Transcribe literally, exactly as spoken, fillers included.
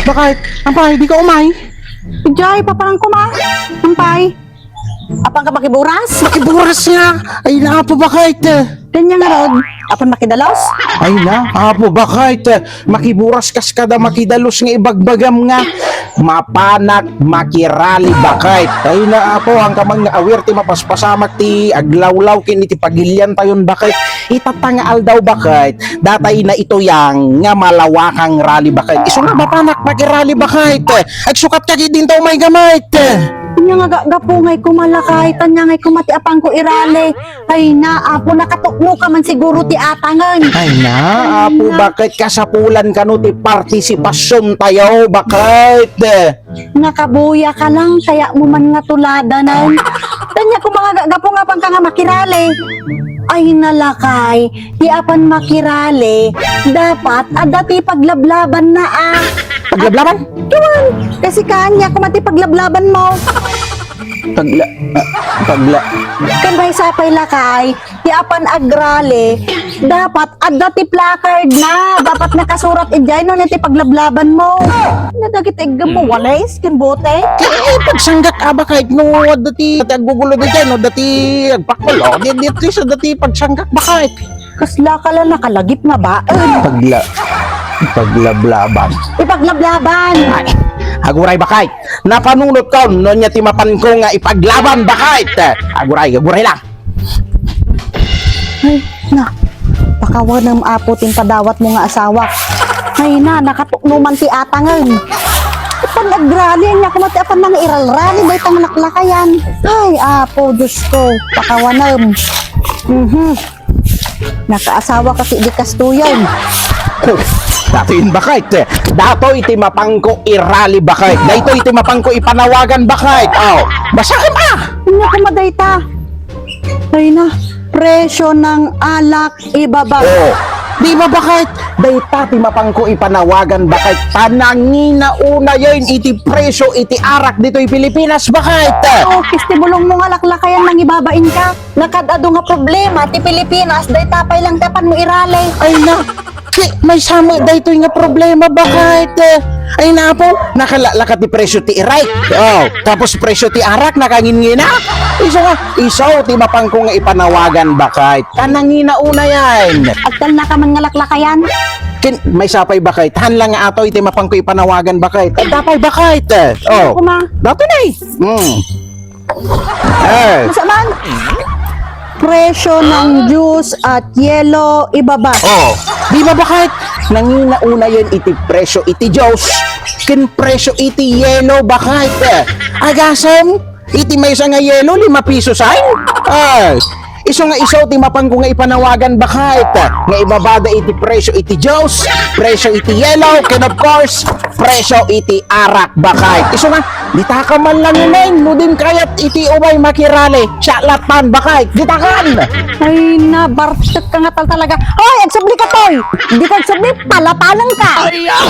Bakit? Ampay, dika umay? Idiay, paparangko, Ma. Ampay. Apanka makiburas? Makiburas nga. Ay, naapo, bakit? Kanya ngarud. Apan makidalos? Ay na, apo, bakit? Makiburas kas kada makidalos nga ibagbagam nga mapanak makirali, bakit? Ay na, apo, ang kamang nga awir ti mapaspasamak ti aglawlaw ken iti pagiliantayon, bakit? Itatta nga aldaw, bakit? Datay na ito yang nga malawakang rally, bakit? Isu nga mapanak makirali, bakit? Agsukat ka gid dinto, may gamit. Nya nga ga-, gapu ngay kumalakay, tanya ngay kumati apanko irali. Ay na, apo, nakatukno ka man siguro ti atangen. Ay na, apo, bakit kasapulan kano ti partisipasyon tayo? Bakit? Nakabuya ka lang, kaya mo man nga tuladanan. Tanya ko mga ga-, gapu nga pang ka nga makirali. Ay na lakay, ti apan makirali, dapat adda ti paglablaban na, ah. Paglablaban? Tuan, kasi kanya, kumati paglablaban mo. Pagla-, ah, pagla- Kan may sapay lakay, ti apan agrali, dapat adda ti placard na. Dapat nakasurat idiay no ti paglablaban mo. Nadagit eggem mo, walis, ken bote. Eh, pagsanggak, aba, kahit no, adda ti, ti aggugulo di dyan, no, dati agpakpal, oh, di, di, di, sa dati pagsanggak, bakit? Kasla ka lang nakalagip nga baen. Pagla-, paglablaban. Ipaglablaban. Ay, aguray, bakit? Napanunot ko, no niya ti mapan ko nga ipaglaban, bakit? Aguray, aguray lang. Ay, na. Pakawanem, apo, ti padawat mo nga asawa. Ay, na, nakatukno man ti atangen. Pag agrali, nya kumati apan nang iralrali, dayta nga laklakayan. Ay, apo, Diyos ko, pakawanem. Mhm. Nakaasawa ka ti di kastoyen. Oh, datoy, bakit? Datoy ti mapan ko irali, bakit? Daytoy ti mapan ko ipanawagan, bakit? Oh, basakam, ah! Nya kumadayta. Ay na, presyo ng alak ibaba. Oh, di ba, bakit? Dayta ti mapan ko ipanawagan, bakit? Panangina unayen iti presyo iti arak ditoy Pilipinas, bakit? Oh, kisti bulong mo nga laklakayan, nangibabain ka. Nakad-adu nga problema ti Pilipinas, dayta pay lang ti apan mo irali. Ay na, ti, maysa met daytoy nga problema, bakit? Ay na, apo, nakalalakat ti presyo ti iray. Oh, tapos presyo ti arak, nakangingina. Isu nga, isu ti mapan ko nga ipanawagan, bakit? Panangina unayen. Agtalna ka man nga laklakayan. Ken, maysa pay, bakit? Han lang nga atoy ti mapan ko ipanawagan, bakit? Adda pay, bakit? Oh. Kuma. Datoy na eh. Hmm. Eh. Masa man? Presyo ng juice at yelo ibaba. Oh, di ba, bakit? Nangina unayen iti presyo iti juice ken presyo iti yelo, bakit? Agasem, iti maysa nga yelo, lima pisos ay? Ah, isu nga isu ti mapan ko nga ipanawagan, bakit? Nga ibabada iti presyo iti juice, presyo iti yelo, ken of course, presyo iti arak, bakit? Isu nga, dita ka man lang, Ineng, no din kayat iti umay makirali. Siya latan, bakit? Dita kan! Ay na, bartek ka nga tal talaga. Oy, agsubli ka, Toy! Di ka agsubli, palapaleng ka! Ay, ah!